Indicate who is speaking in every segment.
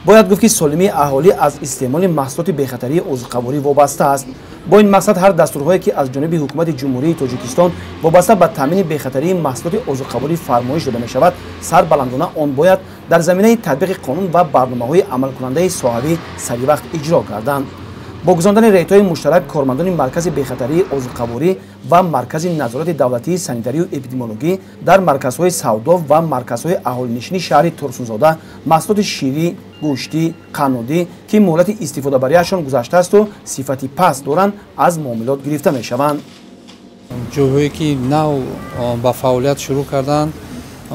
Speaker 1: Бояд гуфт, ки солимии аҳолӣ аз истеъмоли маҳсулоти бехатарии озуқаворӣ вобаста аст. Бо ин мақсад ҳар дастурҳое, ки аз ҷониби ҳукумати Ҷумҳурии Тоҷикистон вобаста ба таъмини бехатарии маҳсулоти озуқаворӣ фармоиш дода мешавад, сарбаландона он бояд дар заминаи татбиқи қонун ва барномаҳои амалкунандаи соҳавӣ саривақт иҷро гарданд. Бо гузарондани рейдҳои муштарак кормандони Маркази бехатарии озуқаворӣ ва Маркази назорати давлатии санитарию эпидемиологӣ дар марказҳои савдо ва марказҳои аҳолинишини шаҳри Турсунзода маҳсулоти ширӣ, гӯштӣ, қаннодӣ, ки муҳлати истифодабарияшон гузаштаасту сифати паст доранд, аз муомилот гирифта мешаванд.
Speaker 2: Ҷойҳое, ки нав ба фаъолият шурӯъ карданд,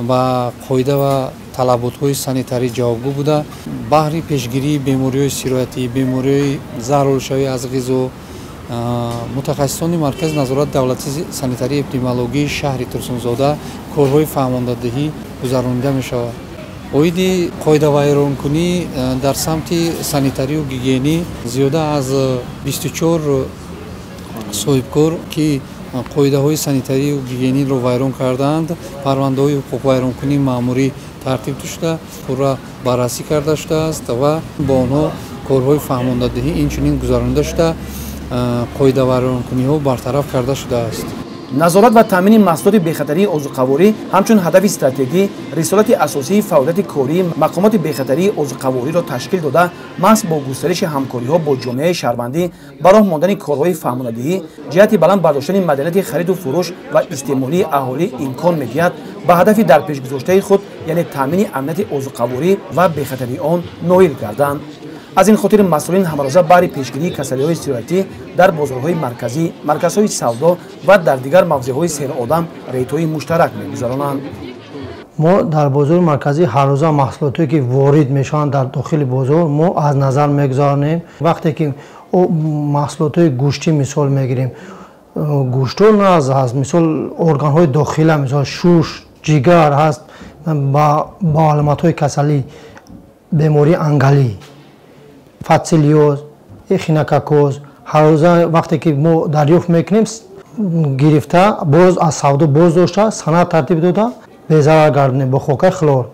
Speaker 2: ба қоида ва талаботҳои санитарӣ ҷавобгӯ буда, баҳри пешгирии бемориҳои сироятӣ, бемориҳои заҳролудшавӣ аз ғизо, мутахассисони Маркази назорати давлатии санитарии эпидемиологии шаҳри Турсунзода корҳои фаҳмондадиҳӣ гузаронида мешавад. Оиди қоидавайронкунӣ дар самти санитарию гигиенӣ зиёда аз 24 соҳибкор, ки қоидаҳои санитарию гигиениро вайрон кардаанд, парвандаҳои ҳуқуқвайронкунии маъмурӣ тартиб шуда, пурра баррасӣ карда шудааст ва бо онҳо корҳои фаҳмондадиҳӣ инчунин гузаронида шуда, қоидавайронкуниҳо бартараф карда шудааст.
Speaker 1: Назорат ва таъмини маҳсулоти бехатарии озуқаворӣ ҳамчун ҳадафи стратегӣ рисолати асосии фаъолияти кории мақомоти бехатарии озуқавориро ташкил дода, маҳз бо густариши ҳамкориҳо бо ҷомеаи шаҳрвандӣ, ба роҳ мондани корҳои фаҳмонадиҳӣ ҷиҳати баланд бардоштани маданияти хариду фурӯш ва истеъмолии аҳолӣ имкон медиҳад ба ҳадафи дар пешгузоштаи худ, яъне таъмини амнияти озуқаворӣ ва бехатарии он ноил гарданд. Аз ин хотир масъулин ҳамарӯза баҳри пешгирии касалиҳои сироятӣ дар бозорҳои марказӣ, марказҳои савдо ва дар дигар мавзеъҳои серодам рейдҳои муштарак мегузаронанд.
Speaker 3: Мо дар бозори марказӣ ҳаррӯза маҳсулотое, ки ворид мешаванд дар дохили бозор, мо аз назар мегузаронем. Вақте ки маҳсулотҳои гӯштӣ мисол мегирем, гӯштҳо ҳаст, мисол, органҳои дохила, мисол, шуш, ҷигар ҳаст, ба аломатҳои касалӣ, бемории ангалӣ, фасциолез, эхинококкоз, ҳаррӯза вақте ки мо дарёфт мекунем, гирифта, боз аз савдо боз дошта, санад тартиб дода, безарар гардонем бо хокаи хлор.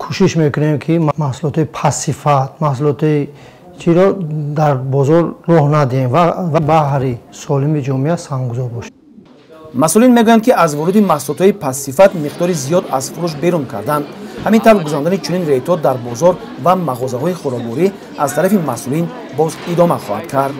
Speaker 3: Кӯшиш мекунем, ки маҳсулотҳои пастсифат, маҳсулотҳои чиро дар бозор роҳ надиҳем ва баҳри солими ҷомеа саҳмгузор бошем.
Speaker 1: Масъулин мегӯянд, ки аз воруди маҳсулотҳои пастсифат миқдори зиёд аз фурӯш берун карданд. Ҳамин тавр, гузарондани чунин рейдҳо дар бозор ва мағозаҳои хӯрокворӣ аз тарафи масъулин боз идома хоҳад кард.